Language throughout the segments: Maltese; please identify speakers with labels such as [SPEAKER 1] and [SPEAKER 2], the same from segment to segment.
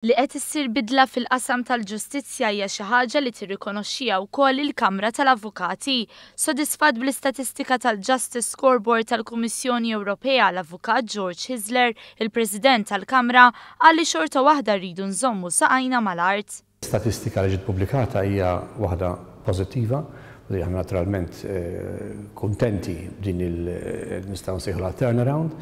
[SPEAKER 1] Li qed issir bidla fil-qasam tal-ġustizzja hija xi ħaġa li tirrikonoxxiha wkoll il-Kamra tal-Avukati. Sodisfatt bl-istatistika tal-Justice Scoreboard tal-Kummissjoni Ewropea, l-Avukat George Hyzler, il-President tal-Kamra, qal li xorta waħda rridu nżommu saqajna mal-art.
[SPEAKER 2] Statistika li ġiet pubblikata hija waħda pożittiva u li aħna naturalment kuntenti b'din il nistgħu nsejħulha turnaround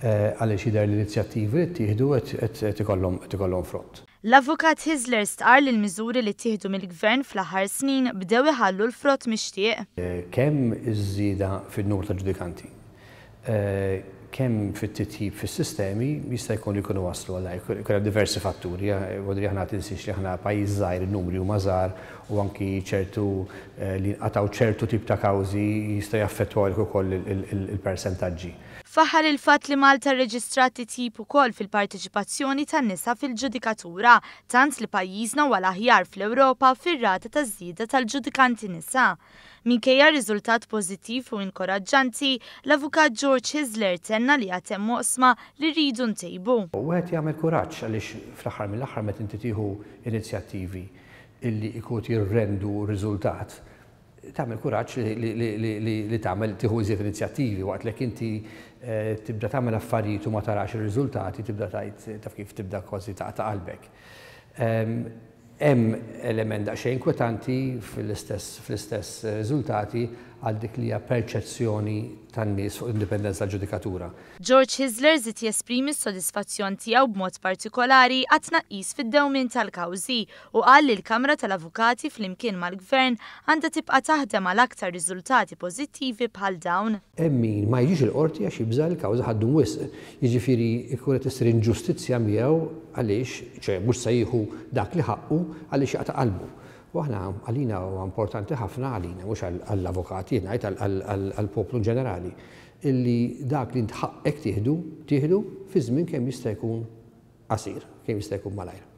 [SPEAKER 2] għaliex jidher li l-inizjattivi li ttieħdu qed ikollhom qed ikollhom frott.
[SPEAKER 1] L-Avukat Hyzler stqarr li l-miżuri li ttieħdu mill-Gvern fl-aħħar snin bdew iħallu l-frott mixtieq.
[SPEAKER 2] Kemm iż-żieda fin-numru ta' ġudikanti, kemm fit-titjib fis-sistemi jista' jkun li jkunu wasslu għal dan. Ikun hemm diversi fatturi, vuol dire aħna tinsiex li aħna pajjiż żgħir, in-numri huma żgħar u anki ċertu li jinqatgħu ċertu tip ta' kawżi jista' jaffettwawlek ukoll il-persentaġġi.
[SPEAKER 1] Faħħar il-fatt li Malta rreġistrat titjib ukoll fil-parteċipazzjoni tan-nisa fil-ġudikatura, tant li pajjiżna huwa l-aħjar fl-Ewropa fir-rata ta' żieda tal-ġudikanti nisa. Minkejja r-riżultat pożittiv u inkoraġġanti, l-Avukat George Hyzler tenna li għad hemm oqsma li rridu ntejbu.
[SPEAKER 2] Wieħed jagħmel kuraġġ għaliex fl-aħħar mill-aħħar meta inti tieħu inizjattivi illi jkunu jirrendu riżultat, tagħmel kuraġġ li tagħmel tieħu iżjed inizjattivi waqt li jekk inti tibda tagħmel affarijiet u ma tarax ir-riżultati tibda tgħid taf kif tibda kważi taqta' qalbek. Hemm element daqsxejn inkwetanti fl-istess fl-istess riżultati għal dik li hija perċezzjoni tan-nies fuq l-indipendenza tal-ġudikatura.
[SPEAKER 1] George Hyzler żied jesprimi s-sodisfazzjon tiegħu b'mod partikolari għat-tnaqqis fid-dewmien tal-kawżi u qal li l-Kamra tal-Avukati flimkien mal-Gvern għandha tibqa' taħdem għal aktar riżultati pożittivi bħal dawn.
[SPEAKER 2] Hemm min ma jiġix il-Qorti għax jibża' li l-kawża ħa ddum wisq. Jiġifieri jkun qed issir inġustizzja miegħu għaliex, ċoe mhux se jieħu dak li ħaqqu għaliex jaqta' qalbu. U aħna għalina huwa importanti ħafna għalina, mhux għall-avukati jien ngħid għall-poplu in ġenerali, illi dak li int ħaqqek tieħdu, tieħdu fi żmien kemm jista' jkun qasir, kemm jista' jkun malajr.